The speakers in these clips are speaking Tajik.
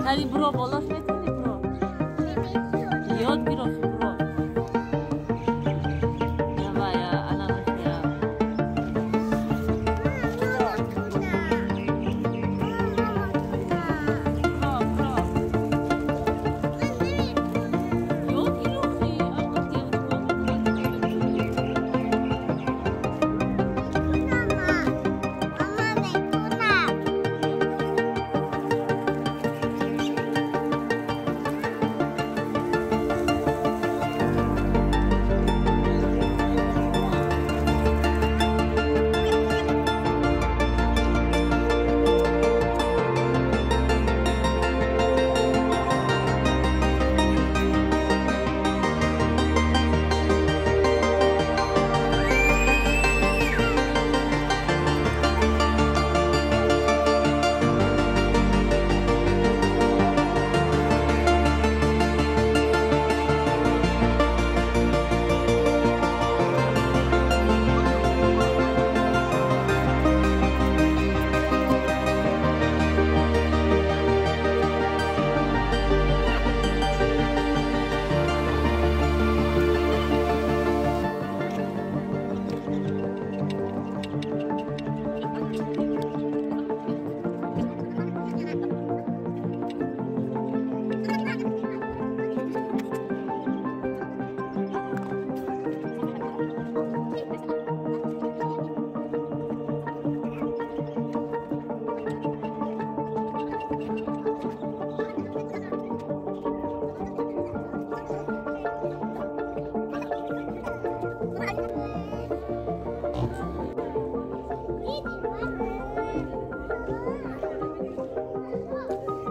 Кани бро болош метавонӣ бро? Ёд гирохи бро. Давай, ана мехоя. Бро, бро. Ёд гирохи,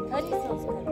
ака девочка.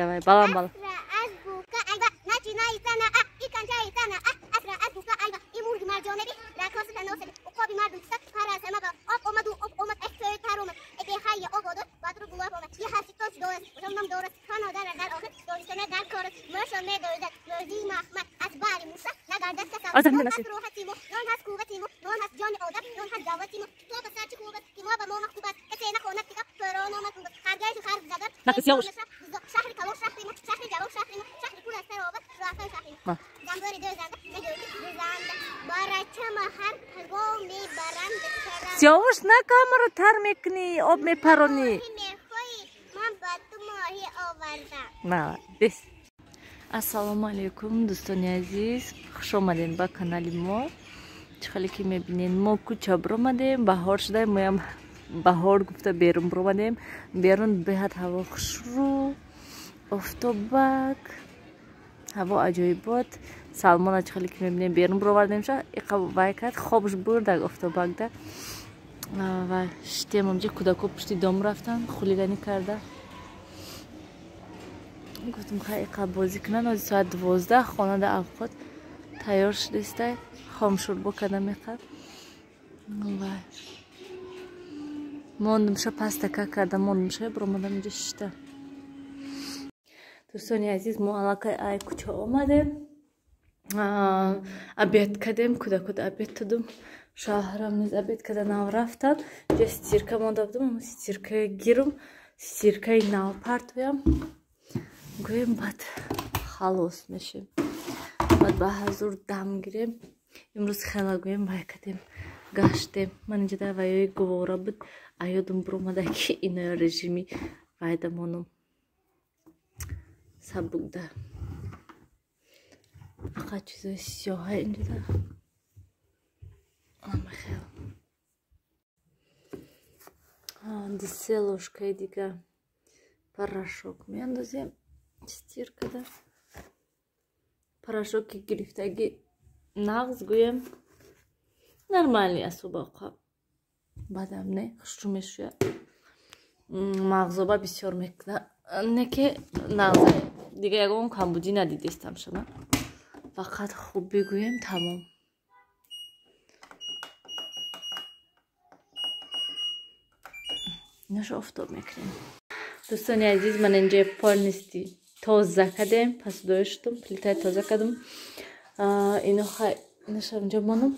Давай, балам, балам. Начинается на А и кончается на А. Асра, азбука, айва, и мурги марҷонеби, ракоси таносеби, уқоби мардуса, парасамага, об омаду, об омад, эҳтои таромад, эке хайя ободо, бадру гулаб омад, е ҳафти точ дорас, ҷонам дорас, ханодара дар охир, донистана дар корас, мӯшон медоидад, мӯзии махмад, аз бари муса, нагардад касал, нон ҳаст роҳати мо, нон ҳаст қуввати мо, нон ҳаст ҷони одам, нон ҳаст давлати мо, китоб аз сарчи хуб аст, ки мо ба мо махтуб аст, касе нахонад китоб, фӯрон омад хуб аст, харгайшу харг задад, шаҳри калон шаҳри мо, шаҳри ҷавон шаҳри мо, шаҳри пур аз тароват, роҳатон шаҳри мо. Замбори дӯзанда, мегӯйӣ дӯзанда, барачама ҳар пагоҳ мебаранд чаранда. Сиёвуш, на камера тар мекунӣ, об мепаронӣ. Моҳӣ мехоҳӣ, ман ба ту моҳӣ овардам. Молодец. Ассалому алайкум, дӯстони азиз, хуш омадем ба канали мо. Чӣ хеле ки мебинед, мо кӯча биромадем, баҳор шуда, моям баҳор гуфта берун биромадем. Берун беҳад ҳаво хушрӯ, офтобак, ҳаво аҷоибот. Салмона чӣ хеле ки мебинем, берун бировардемша, иқа вай кард, хобш бурдак офтобакда. Ва шитем онҷа, кӯдако пушти дом рафтан, хулиганӣ карда. Гуфтам хай иқа бозӣ кунан, ҳозир соат 12, хонада авқот тайёр шудистай, хомшӯрбо карда мехӯрд. Ва мондумша пастака карда, мондумша биромадам инҷа шишта. Дӯстони азиз, мо аллакай ай кӯча омадем, обед кардем, кӯдакот обед додум, шавҳарам низ обед карда нав рафтан. Ҷа стирка монда будум, стиркаи гирум, стиркаи нав партоям, гӯем баъд халос мешем, баъд ба ҳазур дам гирем. Имрӯз хела гӯем вай кардем, гаштем. Ман инҷа дар ваёи гувора буд, аёдум биромада ки иноя режими вайда монум сабукда. Фақат чизои сиёҳа инҷода. Амахел. Ду се ложкаи дига Порошок меандозем стиркада. Порошоки гирифтаги нағз гӯем. Нормальный особо бадам не, хушрӯ мешӯяд. Мағзоба бисёр мекунад. Не ки нағз, дига ягон камбудӣ надидестам шума. Фақат хуб бигӯем тамом. Инаша офтоб мекунем. Дӯстони азиз, ман инҷа полностью тоза кардем, пасудои шудум, плитаи тоза кардум. Ино хай инаша инҷо монум.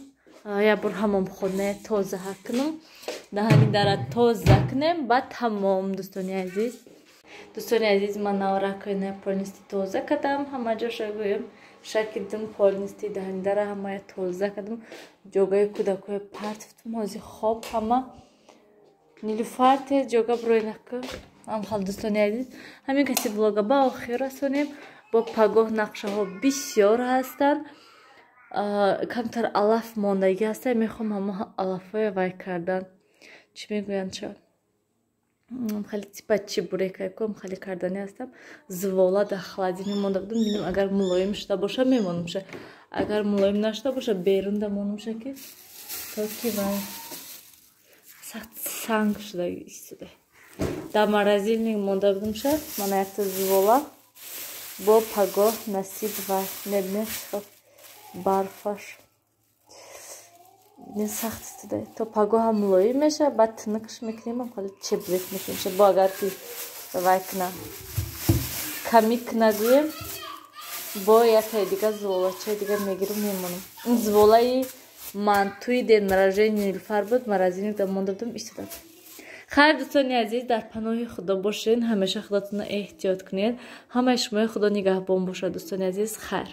Як бор ҳамомхона тоза кунам. Даҳани дара тоза кунем, баъд тамом, дӯстони азиз. Дӯстони азиз, ман навракои полностью тоза кардам, ҳама ҷоша гӯем. Шакидим полностью даҳани дара ҳамая тоза кардам. Ҷогаи кӯдакои партфтум, ҳозир хоб ҳама. Нилуфар тез ҷога броинаку. Амхал дӯстони азиз, ҳамин каси влога ба охир расонем. Бо пагоҳ нақшаҳо бисёр ҳастанд. Камтар алаф мондагӣ ҳаста, мехоҳам ҳама алафҳое вай кардан. Чӣ мегӯянд чо? Хеле типа чебурекайком хеле кардани ҳастам. Звола дар холодильник монда будам, бинам агар мулоим шуда боша мемонамша. Агар мулоим нашуда боша берунда монамша ки то ки вай сахт санг шуда истода. Дар морозильник монда будамша, мана якта звола бо пагоҳ насиб ва мебинед барфаш. Не сахт истода. То пагоҳ ҳам мулоим мешавад, баъд тинукш мекунем, хеле чебурек мекунем. Бо агар ки вай кунам, камӣ куна гӯем, бо якае дига зволачаи дига мегирам мемонам. Ин зволаи мантуи день рождения Нилуфар буд, морозильник дар монда будам истода. Хайр дӯстони азиз, дар паноҳи Худо бошед, ҳамеша худатонро эҳтиёт кунед. Ҳамаи шумои Худо нигаҳбон бошад дӯстони азиз. Хайр.